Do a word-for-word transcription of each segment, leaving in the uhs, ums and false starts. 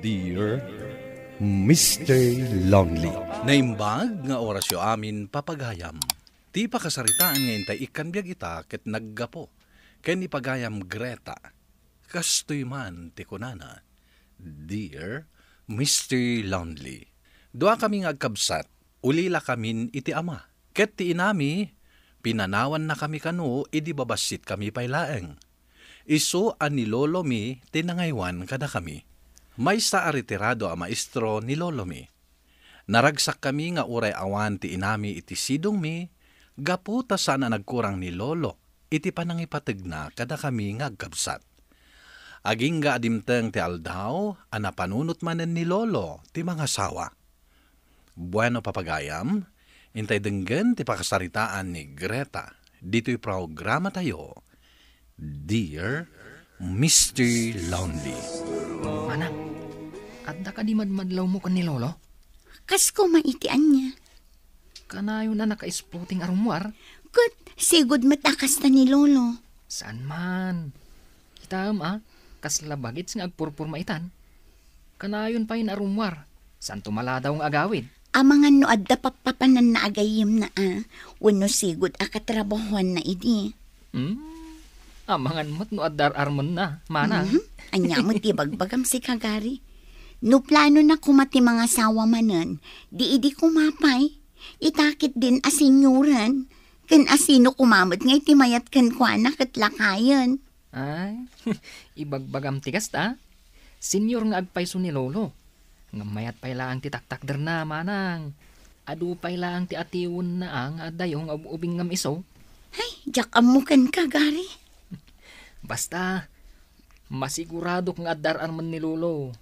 Dear Mister Lonely. Naimbag nga orasyo amin, papagayam. Ti pakasaritaan nga intay ikkan biag ita ket naggapu ken ni pagayam Greta. Kastoy man ti kunana, Dear Mister Lonely, duakami nga agkabsat, ulilakamin iti ama. Ket ti inami, pinanawannakami kano idi babassitkami pay laeng. Isu a ni lolomi ti nangaywan kadakami. Maysa a retirado a maestro ni lolomi. Naragsakkami nga uray awan ti inami iti sidongmi, gapu ta saan a nagkurang ni lolo iti panangipategna kadakami nga agkabsat. Agingga a dimteng ti aldaw a napanunot manen ni lolo ti mangasawa. Bueno, papagayam, intay denggen ti pakasaritaan ni Greta ditoy programatayo, Dear Mister Lonely. Manang, adda kadi madmadlawmo ken ni Lolo? Kas koma iti ania? Kanayon a naka-sporting a rummuar? Ket sigud met a kasta ni Lolo. Saan man. Kitaem a, kasla bagets nga agpurpurma itan. Kanayon pay a rummuar, santo maladaw nga agawid. Amangan no adda pappapananna a gayyemna a, wenno sigud a katrabahoanna idi. Hmm? Amangan met no adda ar-armenna, manang. Mhm. Ania met ti bagbagam sika, Gary? No planona koma ti mangasawa manen, di idi koma pay. Ita ketdin a senioren, ken asino koma met nga iti mayat kenkuana ket lakayen? Ay, ibagbagam ti kasta. Senior nga agpayso ni Lolo. Ngem mayat pay laeng ti taktakderna, manang. Adu pay laeng ti atiwenna a nga addayo nga ub-ubing ngem isu. Ay, diak ammo kenka, Gary. Basta, masiguradok nga adda ar-armen ni Lolo.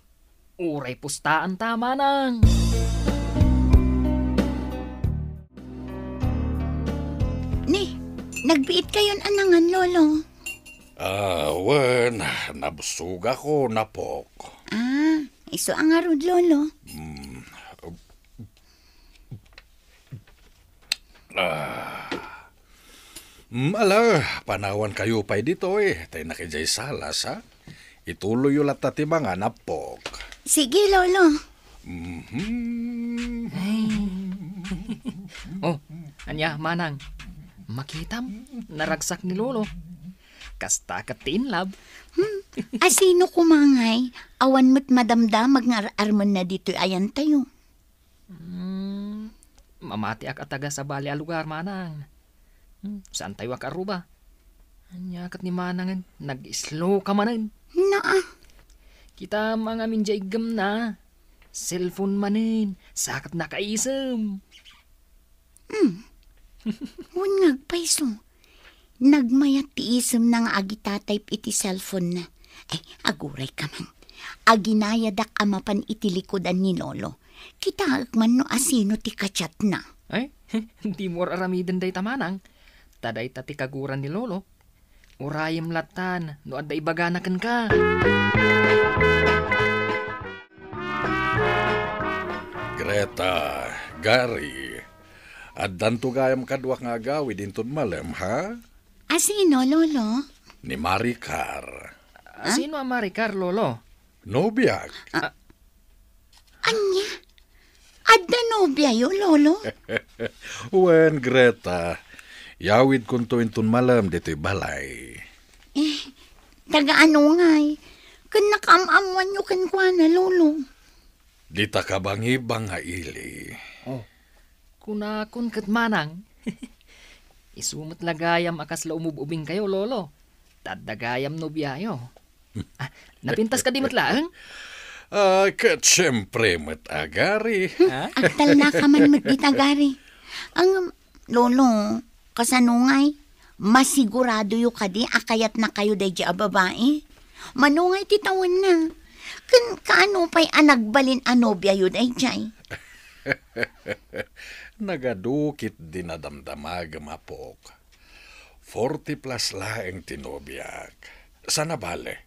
Uray pustaan ta, manang. Ni, nagbiit kayon a nangan, Lolo? Ah, wen, nabsogakon, apok. Ah, isu a ngarud, Lolo. Mm, Ah. Mm, ala, panawankayo pay ditoy, tay nakidiay sala, sa? Ituloyyo latta ti mangan, apok. Sige, Lolo. Mhm. Ay. Oh, ania, manang? Makitam, naragsak ni Lolo. Kasta ket ti inlab. Hmm, asino koma ngay? Awan met madamdamag nga ar-armenna ditoy ayantayo. Hmm, mamatiak a taga sabali a lugar, manang. Hmm, saantayo a kaarruba? Ania ket ni manangen, nag-slow ka manen. Naa. Kitam a ngamin diay iggemna. Cellphone manen, sa ket nakaisem. Hmm. Wen nga agpayso. Nagmayat ti isemna nga agita-type iti cellphone-na. Ay, aguray ka man. Aginayadak a mapan iti likudan ni Lolo. Kitaek man no asino ti ka-chat-na. Ay, dimo ar-aramiden dayta, manang. Ta dayta ti kaguran ni Lolo. Urayem lattan no adda ibagana kenka. Greta, Gary, addanto gayam kaduak nga agawid inton malem, ha? Asino, Lolo? Ni Maricar. Ah, sino a Maricar, Lolo? Nobiak. Ah. Ania? Adda nobiayo, Lolo? Wen, Greta, yawidkonto inton malem ditoy balay. Eh, taga-ano ngay? Ken nakaam-ammoanyo kenkuana, Lolo? Dita kabangibang nga ili. Oh, kunakon ket manang. Isu met la gayam a kasla umub-ubingkayo, Lolo. Ta adda gayam nobiayo. Ah, napintas kadi met laeng? Ah, ket siempre met, Agari. Ha? Agtalna ka man met dita, Gari. Ang, Lolo, kasano ngay? Masiguradoyo kadi a kayatnakayo daydiay a babai? Mano ngay ti tawenna? Ken kaano pay a nagbalin a nobiayo daydiay? Nagadu ketdi nadamdamagem, apok. Forty plus laeng ti nobiak. Sana bale,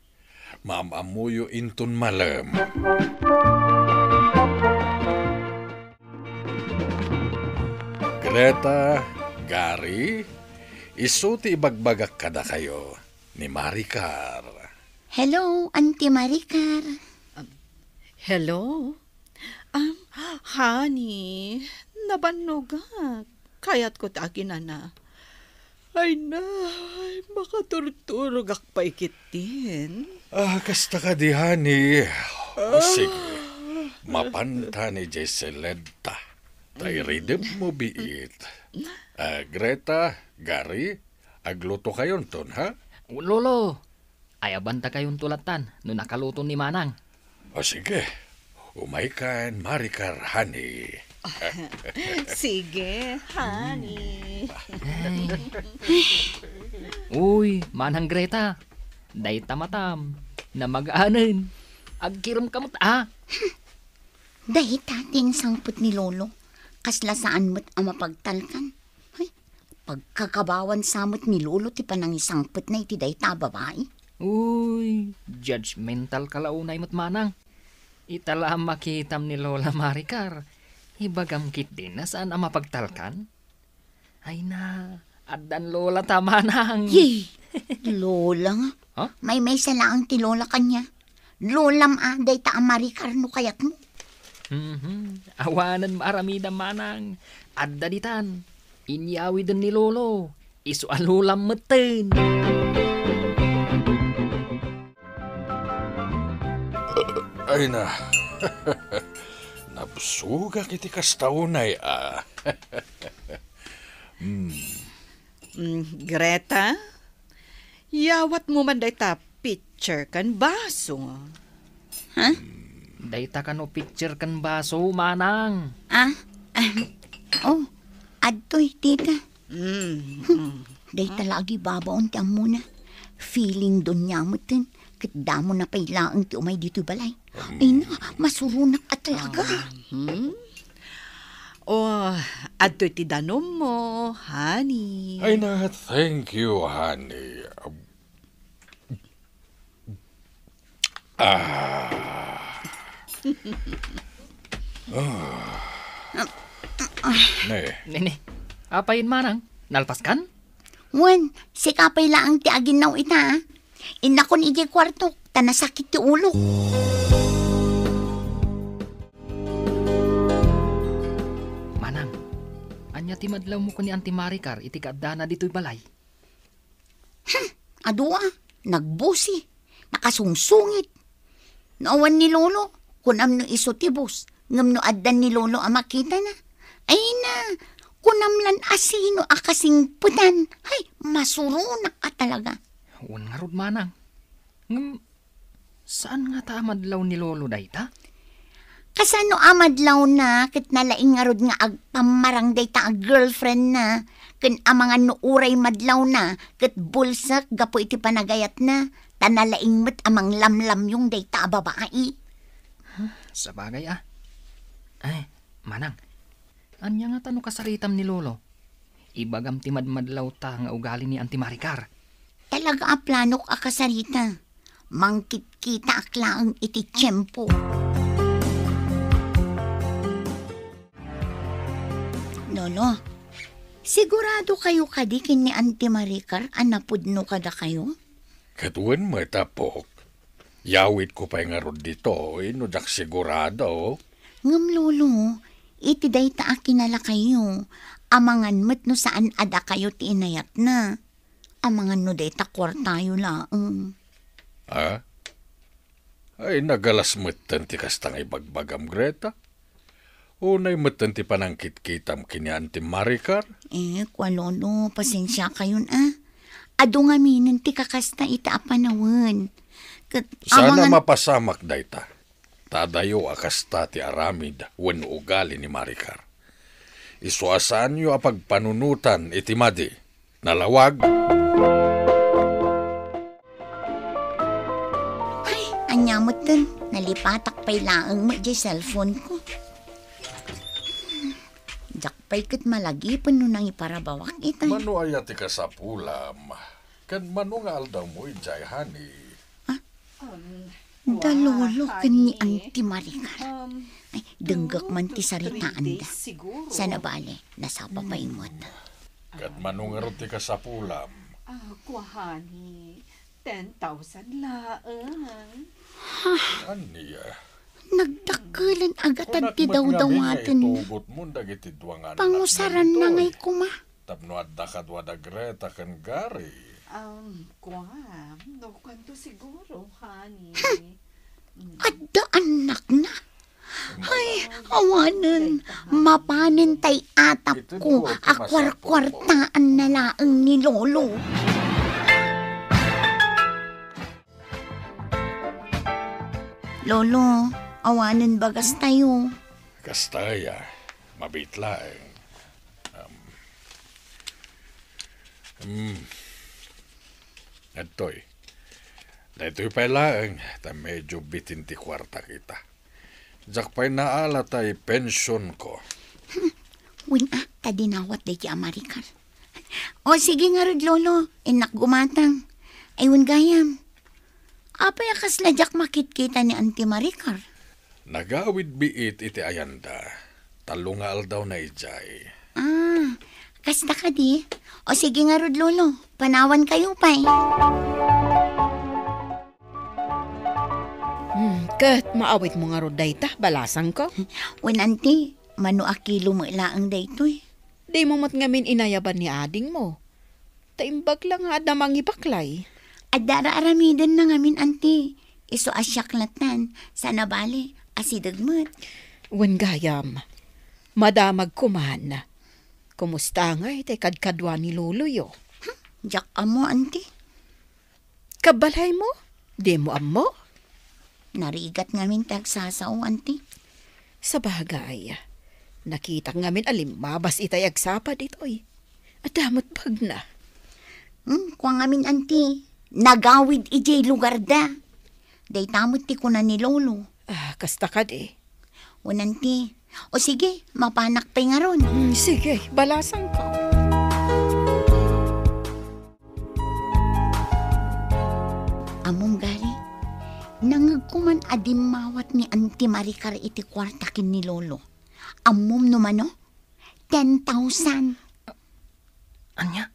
maam-ammoyo inton malem. Greta, Gary, isu ti ibagbagak kadakayo ni Maricar. Hello, Auntie Maricar. Um, Hello? Um, honey, nabannogak. Kayatko ti aginana. Ay, nay, makaturturogak pay ketdin. Ah, kasta kadi, honey. O, sige. Mapanta ni Jesseled ta. Ta iridem mo biit. Ah, Greta, Gary, agluto kayonton, ha? Lolo, ayabanta kayonto lattan no nakaluto ni Manang. O sige, umaykan, Maricar, honey. Sige, honey. Ay. Uy, Manang Greta, dayta matam, namagaanen. Agkirem ka met, a? Dayta ti insangpet ni Lolo. Kasla saan met a mapagtalkan. Ay, pagkakabawan sa met ni Lolo ti panangisangpetna iti dayta a babai. Uy, judgmental ka la unay met, Manang. Ita la a makitam ni Lola Maricar, ibagam ketdin a saan a mapagtalkan? Ay na, addan Lola ta, Manang. Yay! Lola nga. Ha? Maymaysa laeng ti Lola kaniak. Lolam a, dayta a Maricar no kayatmo. Mhm. Awanen maaramidam, Manang. Adda ditan. Inyawiden ni Lolo. Isu a Lolam metten. Ay na. Nabsogak iti kasta unay, a. Hmm. Mm, Greta, yawatmo man dayta pitcher ken baso. Ha? Dayta kano pitcher ken baso, Manang? Ah? Ah, oh, adtoy, tita. Mm, mm. Dayta la agibabaon ti ammona. Feeling doña metten, ket damona pay laeng ti umay ditoy balay. Ay na, masuronak a talaga. Mhm. Oh, adtoy ti danummo, honey. Ay na, thank you, honey. Ah. Ah. Ne. Nene, apay, Manang? Nalpaskan? Wen, sika pay laeng ti aginnaw ita, a. Innakon idiay kuartok, ta nasakit ti ulok. Manang, ania ti madlawmo ken ni Auntie Maricar iti kaaddana ditoy balay? Hmm, adu a, nagbusi, nakasungsungit. No awan ni Lolo, kunam no isu ti bus, ngem no addan ni Lolo a makitana, ay na, kunam lan a sino a kasingpetan. Hay, masuronak a talaga. Wen ngarud, Manang. Ngem, saan ngata a madlaw ni Lolo dayta? Kasano a madlawna ket nalaing ngarud nga agpammarang dayta a girlfriendna, ken amangan no uray madlawna ket bulsek gapu iti panagayatna, ta nalaing met a manglamlamyong dayta a babai. Huh, sabagay a. Ay, Manang, ania ngata no kasaritam ni Lolo? Ibagam ti madmadlawta nga ugali ni Auntie Maricar. Talaga a planok a kasarita. Mangkitkitaak laeng iti tiempo. Lolo, sigurado kayo kadi ken ni Auntie Maricar a napudno kadakayo? Ket wen met, apok. Yawitko pay ngarud ditoy no diak sigurado. Ngem, Lolo, iti dayta a kinalakayo, amangan met no saan a dakayo ti inayatna. Amangan no dayta kuartayo laeng. Ha? Ay, nagalas metten ti kasta nga ibagbagam, Greta. Unay metten ti panangkitkitam ken ni Auntie Maricar. Eh, kua, Lolo, pasensiakayon a. Adu ngaminen ti kakasta ita a panawen. Ket sana amangan mapasamak dayta. Ta adayo a kasta ti aramid wenno ugali ni Maricar. Isu a saanyo a pagpanunotan iti madi. Nalawag. Ay, ania metten, nalipatak pay laeng met diay cellphone ko. Diak pay ket malagipen no nangiparabawak itay. Mano aya ti kasapulam? Ken mano nga aldawmo idiay, honey? Ah, Um, da Lolo ken ni Auntie Maricar. Um, ay, denggek man ti saritaanda. Sana bale, nasapa pay met. Ket mano ngarud ti kasapulam? Ah, kuahani, ten thousand laeng. Ania? nagdakkelen a gatad ti dawdawaten. Kunak met nga adi nga itugotmon dagiti dua nga annakna ditoy. Pangusaranna ngay koma. Tapno adda kadua da Greta ken Gary. Um, kua, no kuanto siguro, honey. Hmm. Adda annakna? Ay, awanen, mapanen tay atapko a kuarkuartaanna laeng ni Lolo. Lolo, awanen bagastayo. Kasta aya, mabiit laeng. Um, hmm. Adtoy. Daytoy pay laeng, ta medyo bitin ti kuarta kita. Diak pay naala tay pensionko. Hmm. Wen a, ta dinawat daydi a Maricar. O, sige ngarud, Lolo. Innak gumatang. Ay, wen gayam. Apay a kasla diak makitkita ni Auntie Maricar? Nagawid biit iti ayanda. Tallo nga aldawna idiay. Ah, kasta kadi? O sige ngarud, Lolo. Panawankayo pay. Hmm, ket maawitmo ngarud dayta, balasangko? Wen, Auntie, mano a kilo met laeng daytoy. Dimo met ngamin inayaban ni adingmo. Ta imbag la nga adda mangibaklay. Adda ra aramidenna ngamin, Auntie. Isu a siak lattan, saan a bale, asideg met. Wen gayam, madamag koman. Kumusta ngay tay kadkadua ni Loloyo? Hmm, diak ammo, Auntie. Kabbalaymo? Dimo ammo? Narigat ngamin ti agsasao, Auntie. Sabagay, nakitak ngamin a limmabas itay agsapa ditoy. Adda met bagna. Hmm, kua ngamin, Auntie, nagawid idiay lugarda. Dayta met ti kuna ni Lolo. Ah, kasta kadi? Wen, Auntie. O sige, mapanak pay ngarud. Hmm, sige, balasangko. Ammom, Gary, nangngegko man a dimmawat ni Auntie Maricar iti kuarta ken ni Lolo. Ammom no mano? Ten thousand. Ania?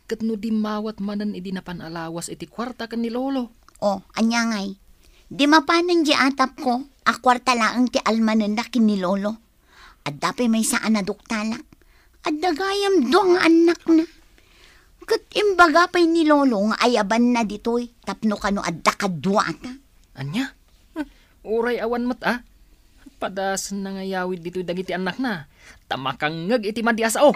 Ket no dimmawat manen idi napan a lawas iti kuarta ken ni Lolo? O, ania ngay? Di mapanen di atapko a kuarta laeng ti almanenna ken ni Lolo. Adda pay maysa a naduktalak. Adda gayam dua nga annakna. Ket imbaga pay ni Lolo nga ayabanna ditoy tapno kano adda kaduata. Ania? Uray awan met a. Padasenna nga yawid ditoy dagiti annakna, ta makangngeg iti madi a sao.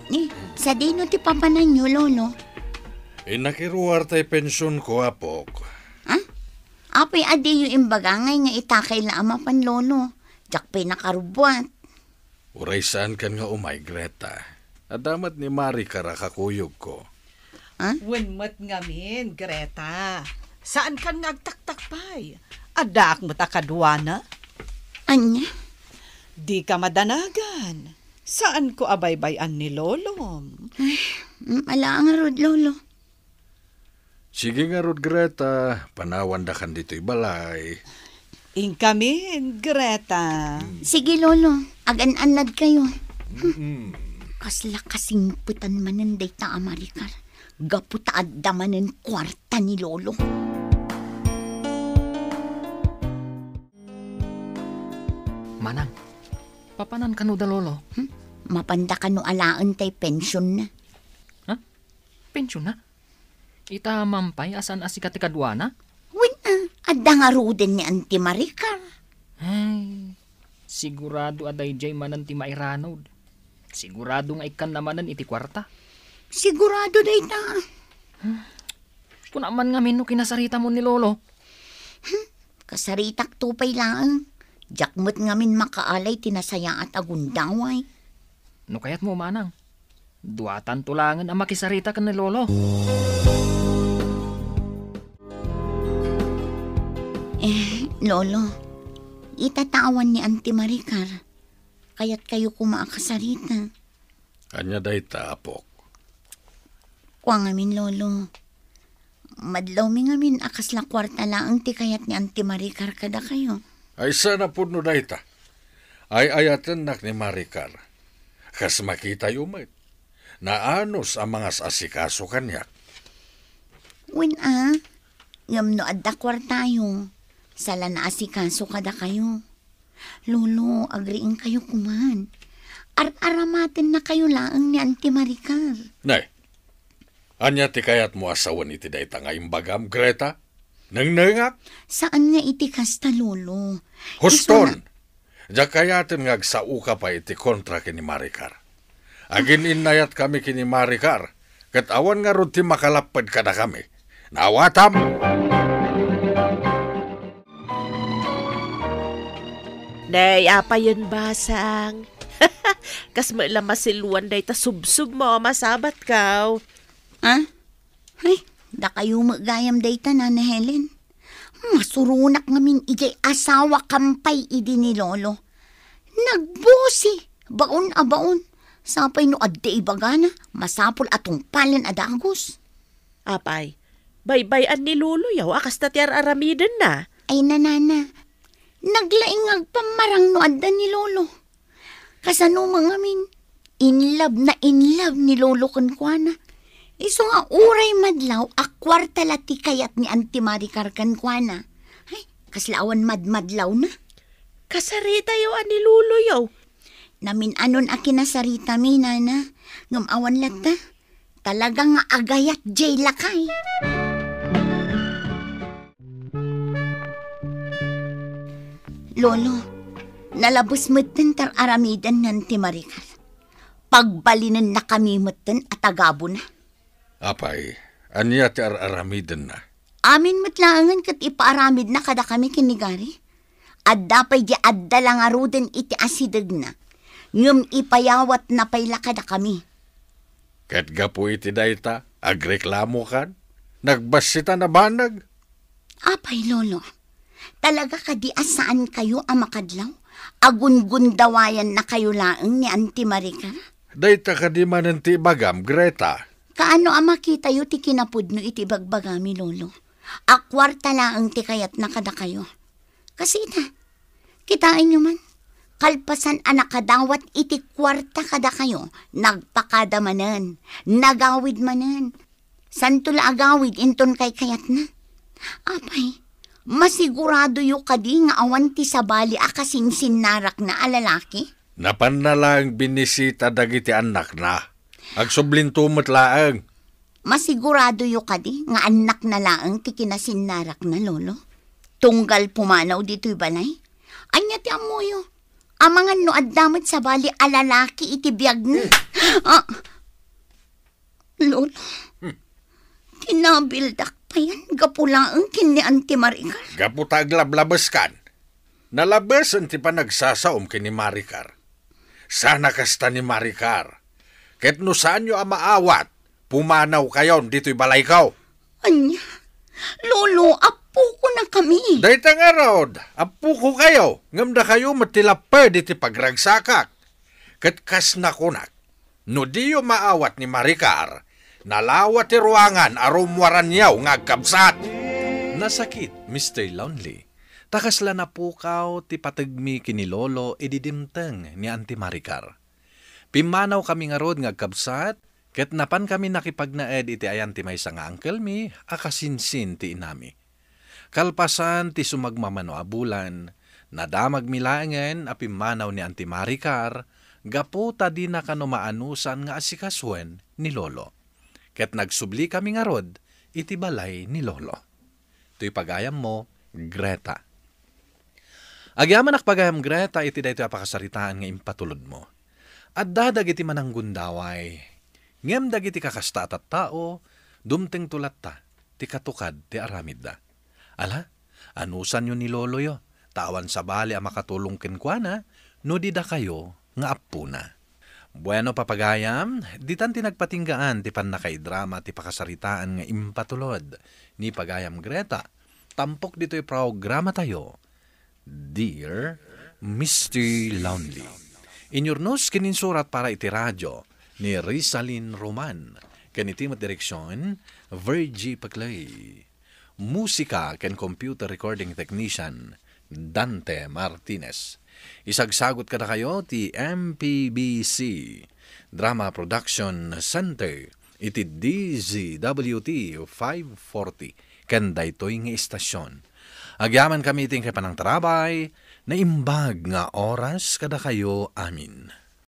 Eh, sadino ti papananyo, Lolo? Inakiruar tay pensionko, apok. Ha? Apay a diyo imbaga ngay nga itakay la a mapan, Lolo? Diak pay nakarubbuat. Uray saankan nga umay, Greta. Adda met ni Maricar a kakuyogko. Ha? Wen met ngamin, Greta. Saankan nga agtaktak pay. Addaak met a kaduana. Ania? Dika madanagan. Saanko a baybay-an ni Lolom. Ay, mm, ala ngarud, Lolo. Sige ngarud, Greta, panawandakan ditoy balay. Inkamin, Greta. Sige, Lolo, agan-annadkayo. Mm. Kasla kasingpetan manen dayta a Maricar. Gapu ta adda manen kuarta ni Lolo. Manang, papanan kano da Lolo? Hmm? Mapanda kano alaen tay pensionna? Ha? Pensionna? Ita mampay a saan a sika ti kaduana? Wen, a, adda ngaruden ni Auntie Maricar. Ay, sigurado a daydiay manen ti mairanod. Sigurado nga ikkanna manen iti kuarta. Sigurado dayta. Kuna man ngamin no kinasaritamon ni Lolo. Hmm, kasaritakto pay laeng. Diak met ngamin makaalay ti nasayaat a gundaway. No kayatmo, manang, duatanto laengen a makisarita ken ni Lolo. Eh, Lolo, ita ta awan ni Auntie Maricar. Kayatkayo koma a kasarita. Ania dayta, apok? Kua ngamin, Lolo. Madlawmi ngamin a kasla kuarta laeng ti kayat ni Auntie Maricar kadakayo. Ay, saan a pudno dayta. Ay-ayatennak ni Maricar. Kas makitayo met, naanus a mangas-asikaso kaniak. Wen a, ngem no adda kuartayo, saan a asikaso kadakayo. Lolo, agriingkayo koman. Ar-aramatennakayo laeng ni Auntie Maricar. Nay, ania ti kayatmo a sawen iti dayta nga imbagam, Greta? Nengnengak? Saan nga iti kasta, Lolo. Huston! Isuna- Diak kayaten nga agsaoka pay iti kontra ken ni Maricar. Agin-innayatkami ken ni Maricar, ket awan ngarud ti makalapped kadakami. Naawatam? Nay, apayen basang. Kas met la masiluan dayta subsub mo a masabatkaw. Ah? Ay, dakayo met gayam dayta, Nana Helen. Masuronak ngamin idiay asawa kam pay idi ni Lolo. Nagbosi, baon a baon. Sapay no adda ibagana, masapul a tungpalen a dagus. Apay, baybay-an ni Lolo yaw a kasta ti ar-aramidenna. Ay, nanana, naglaing nga agpammarang no adda ni Lolo. Kasano man ngamin, in love na in love ni Lolo kenkuana. Isu nga uray madlaw a kuarta la ti kayat ni Auntie Maricar kenkuana. Ay, kasla awan madmadlawna. Kasaritayo a ni Lolo yaw. Namin-anon a kinasaritami, nana, ngem awan latta. Talaga nga agayat jay lakay. Lolo, nalabes metten ti ar-aramiden ni Auntie Maricar. Pagbalinennakami metten a tagabuna. Apay, ania ti ar-aramidenna? Amin met laengen ket ipaaramidna kadakami ken ni Gary. Adda pay di adda la ngaruden iti asidegna, ngem ipayawatna pay la kadakami. Ket gapu iti dayta, agreklamokan? Nagbassitan a banag? Apay, Lolo, talaga kadi a saankayo a makadlaw? Agungundawayannakayo laeng ni Auntie Maricar? Dayta kadi manen ti ibagam, Greta? Kaano a makitayo ti kinapudno iti ibagbagami, Lolo? A kuarta laeng ti kayatna kadakayo. Kasita, kitaenyo man, kalpasan a nakadawat iti kuarta kadakayo, nagpakada manen, nagawid manen. Santo la agawid inton kaykayatna. Apay, masiguradoyo kadi nga awan ti sabali a kasinsinnarakna a lalaki? Napanna laeng binisita dagiti annakna. Agsublinto met laeng. Masiguradoyo kadi nga annakna laeng ti kinasinnarakna, Lolo? Tunggal pumanaw ditoy balay? Ania ti ammoyo? Amangan no adda met sabali a lalaki iti biagna. Ah, Lolo, hmm, tinabildak payen gapu laeng ken ni Auntie Maricar. Gapu ta aglablabeskan. Nalabesen ti panagsasaom ken ni Maricar. Sana kasta ni Maricar. Ket no saanyo a maawat, pumanawkayon ditoy balayko. Ania? Lolo, appokonakami. Dayta ngarud, appokokayo, ngem dakayo met ti lapped iti pagragsakak. Ket kas nakunak, no diyo maawat ni Maricar, nalawa ti ruangan a rummuaranyo nga agkabsat. Nasakit, Mister Lonely, ta kasla napukaw ti pategmi ken ni Lolo idi dimteng ni Auntie Maricar. Pimmanawkami ngarud nga agkabsat, ket napankami nakipagnaed iti ayan ti maysa nga angkelmi a kasinsin ti inami. Kalpasan ti sumagmamano a bulan, nadamagmi laengen a pimmanaw ni Auntie Maricar gapu ta dina kano maanusan nga asikasoen ni Lolo. Ket nagsublikami ngarud iti balay ni Lolo. Toy pagayammo, Greta. Agyamanak pagayam, Greta, iti daytoy a pakasaritaan nga impatulodmo. Adda dagiti mananggundaway, ngem dagiti kakasta a tattao, dumtengto latta ti katukad ti aramidda. Ala, anusanyo ni loloyo, ta awan sabali a makatulong kenkuana no di dakayo nga appona. Bueno, papagayam, ditan ti nagpatinggaan ti pannakaidrama ti pakasaritaan nga impatulod ni pagayam Greta, tampok ditoy programatayo, Dear Mister Lonely. Inyurnos ken insurat para iti radio ni Rizalin Roman, ken iti met direksion, Virgie Paclay. Musika ken computer recording technician, Dante Martinez. Isagsagut kadakayo ti M P B C Drama Production Center iti D Z W T five forty ken daytoy nga istasyon. Agyamankami iti panangtarabay, naimbag nga oras kadakayo amin.